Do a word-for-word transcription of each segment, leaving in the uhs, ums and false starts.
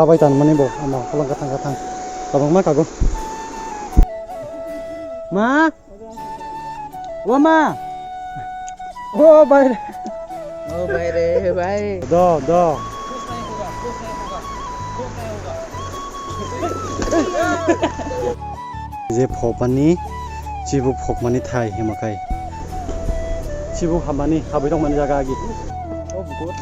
Abai tanmani bo, ama, kolong kathang kathang. Kabang ma kago. Ma? O ma? O bai re. O bai re, bai. Do, do. Je phokmani, chibuk phokmani thai hima khai. Chibuk hamani, habwi tongmani jaga agi. O bukur.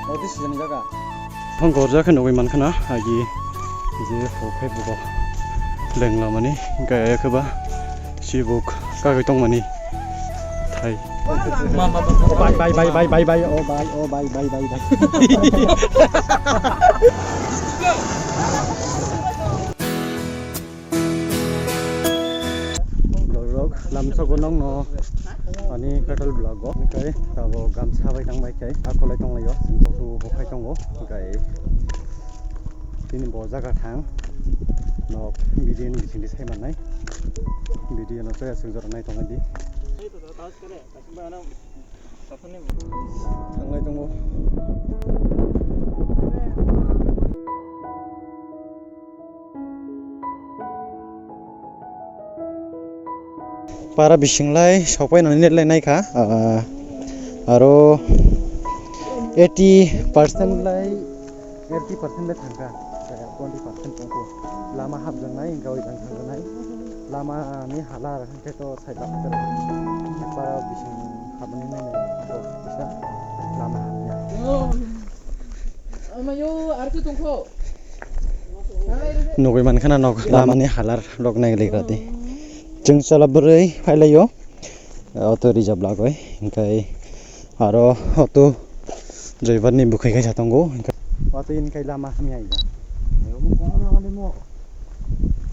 O this is jaga. Phang gorja khe nugwi mankha na agi. Je phok khai bugo. Lenglamani, gaya khe ba. Chibuk kagwi tongmani thai. Bye, bye, bye, bye, bye, bye. Oh, bye, oh, bye, bye, bye, bye. Vlog lamsogo nongno ani katal vlog o kai tabo gamsa bai tang bai kai akolai tong laio sing sok su bukhai tongo kai tini bo jaga thang nok video ni bising di sai mannai video no chaya sing jora nai tong di. Thanglai tongo. Para bising lai sokpai nani net lai naikha, ah, aro eighty percent lai, eighty percent lai thangkha, twenty percent tongkho. Lama hapjaknai, hwnkhe oi jang thangjaknai. Lama ni hala. Khe to sai lama kwrwi. Para bising habani nai nai kisa lama hamya. Amayo, arku tongkho. Nugwi mankha na nok lamani halar rok nai lik radi. Chwng chala bwrwi phailaio. Auto reserve lagoi. Hingkai aro auto driver ni bwkhwi kaisa tongo. Auto in kai lama hamya ya. Ayo mo kong lama de mo.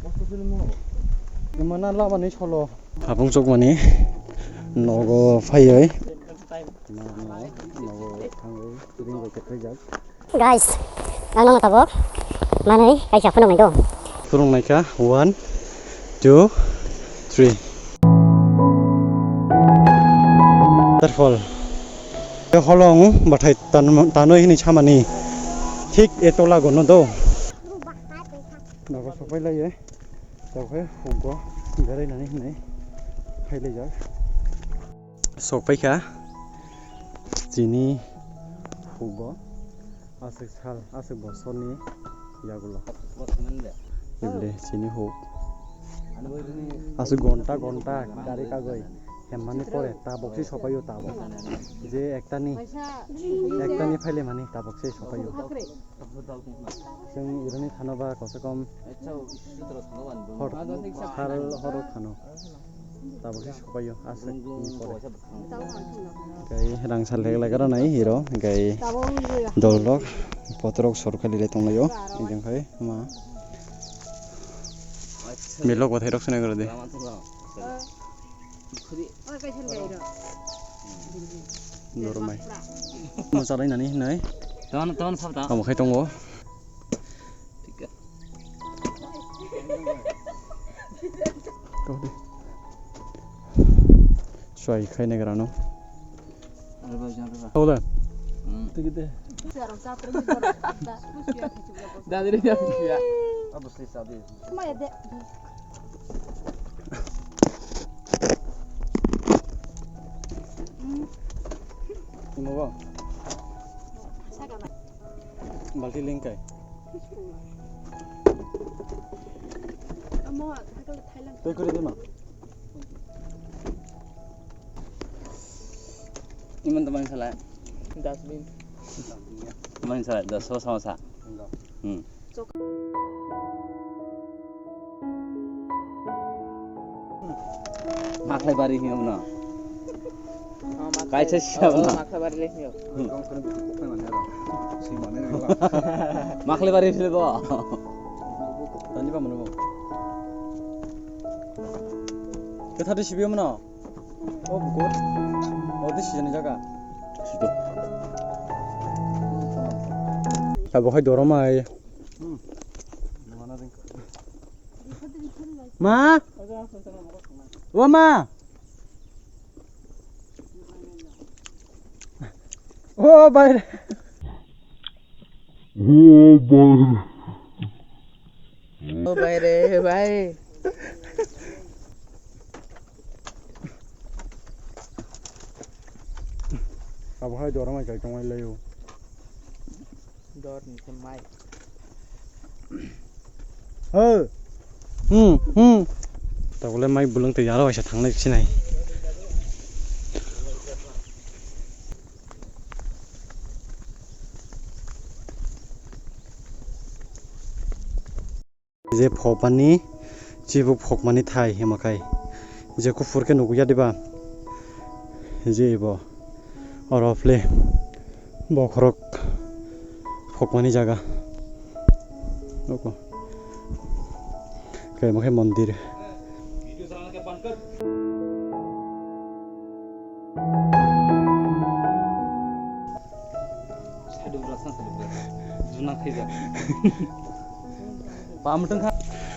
Kosto sile mo. Imana lama ni solo. Habung chukmani nogo phaiwi. Nogo thangwi ring bai khe phaijak. Guys, ang nono tabok manwi kaisa phunuknai do. Phunuknaikha one, two, three. Waterfall. Holong bathai tanwi hini samani thik etola gono do. Nogo sopai laiye. Tokhe hugo berai nani hinwi phailaijak. Sokpaikha chini hugo aswk sal aswk bosorni yagulo. Ibole chini huk aswk gonta gonta gari kagoi hemmani pore tabok se sopaio tabok je ektani ektani phailaimani tabok se sopaio. Chwng ironi thano ba kom se kom hor sal horo thano. Tabok se sopaio aswk ni pore. Tei rang sal leg leg aro nai hero tei dol rok potorok sor khali le tong laio. Ejang khai ma milok bathai rok se nai de. Noromai. Mo chalai nani hinai. Tamo, tamo sab ta. Tamo khai tongo. Thik khe. Suai khai nai grano. Tamo da. Hmm. Thik de. Dadri ya. Abo se sabi. Imo bo? Balti lengkai. Tei kuri dima. Iman teman salah. Dustbin. Teman salah, das sama sa. Hmm. Maklai bari hiyo no. Kaisa siya no. Maklai bari le hiyo. Maklai bari hiyo bo. Tani ba mano. Kethati sibiyo mano. O bukur. O di sijani jaga. Sido. Abo hai doromai. Hmm. Ma? O ma? O bai. O bhai re bhai. Abo hai dora mai kai tongmani lai o. Dor ni se mai. Ho. Hmm, hmm. Tabole mai bulung tei aro waisa thangnai sinai. Je phopani, chibuk phokmani thai hima khai. Je kuphur khe nukya diba? Je bo. Oro phle bokhorok phokmani jaga. Noko. Khe mo khe mondir.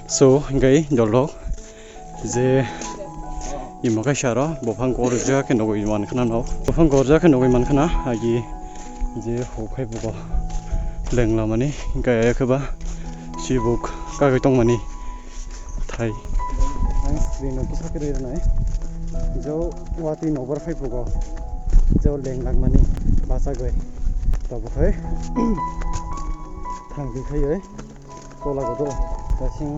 So, hingke jolrok je imo kaisa aro buphang gorjak khe nugwi mankhana no. Buphang gorjak khe nugwi mankhana agi je huk hai bugo lenglamani hingke ayakhe ba chibuk kagwi tongmani. Thai. Ang screen o kisa kwrwi rwnai. Jo watwi nokbar phai phugo. Jo leng langmani bachagwi. Tabuk hai. Thangwi khaiwi. Tola godo. Dasing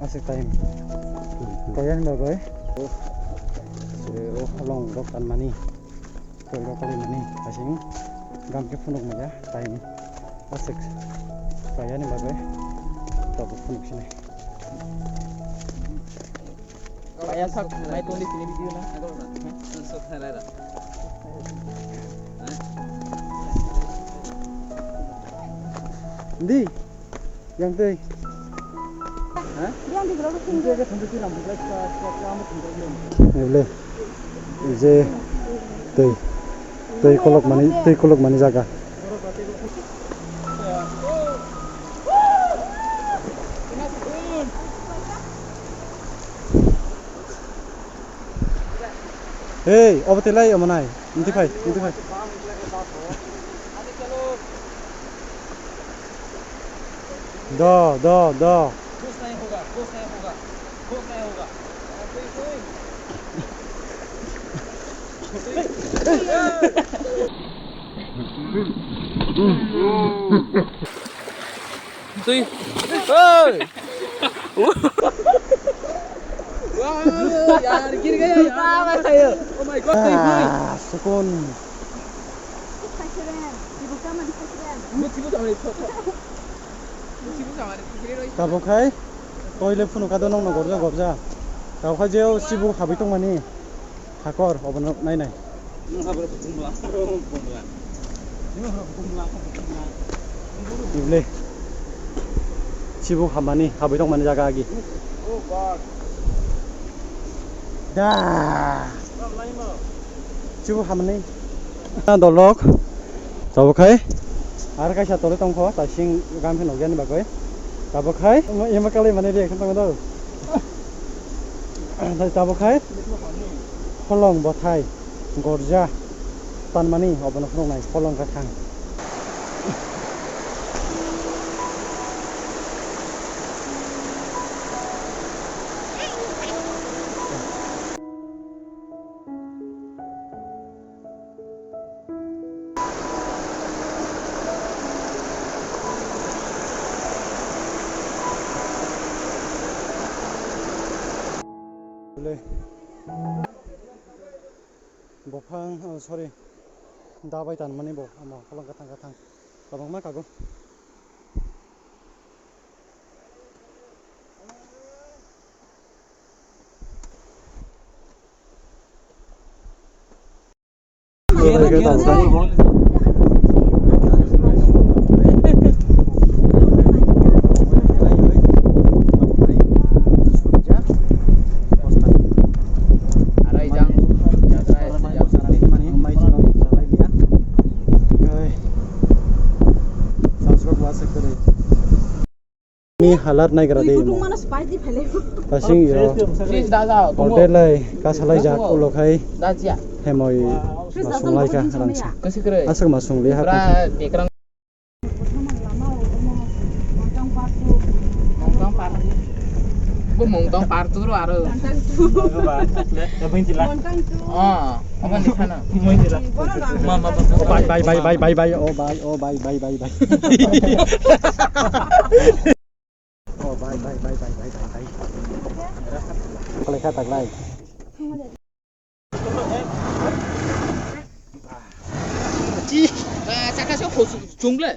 aswk time. Koyan babai. O, o halong rok tanmani. Koirok kalaimani hasing gamke phunuk maya time aswk kayani bagwi tabuk phunuk sinai. Kaya sak nai tongdi sini video na. Di. Yang twi. Ha? Yang di berapa sih? Yang twi ke thanti tiram buka sa sa kamu thanti tiram. Eble. Je twi. Twi kolok mani, twi kolok mani jaga. Hey, obo twi lai omo nai. Inti phai, inti phai. Do, do, do. Tui. Oi. Wow, yaar, gir gaya yaar. Wow, bhai. Oh my God, tui, tui. Ah, sukun. Tabuk hai, toile phunukha do nokno gorja gorja. Tabuk hai je o chibuk habwi tongmani. Hakor, obono nai nai. Ible. Chibuk hamani, habwi tongmani jaga agi. Da. Chibuk hamani. Na dolok. Tabuk hai. Ar kaisa tole tongkho, tasing gam pheno gyan bagwi. Tabuk hai. Ema kalai mani reaction tongdo. Tabuk hai. Holong bothai gorja tanmani obono phunuknai holong kwthang. Buphang, oh, sorry, da bai tanmani bo, ama holong kwthang kwthang kwbangma kago. Ni halat naigra de imo. Tasing yo. Hotel lai kasalai jak ulo khai. Hemoi masung lai ka rang sa. Aswk masung li ha. Mung tong partu ro aro. Abang jila. Oh, abang di sana. Abang jila. Ma, ma, ma, ma. Oh, bye, bye, bye, bye, bye, bye. Oh, bye, oh, bye, bye, bye, bye. Oh, bye, bye, bye, bye, bye, bye, bye. Kale kha tak lai. Chi, ah, chakha se khosuk chungle.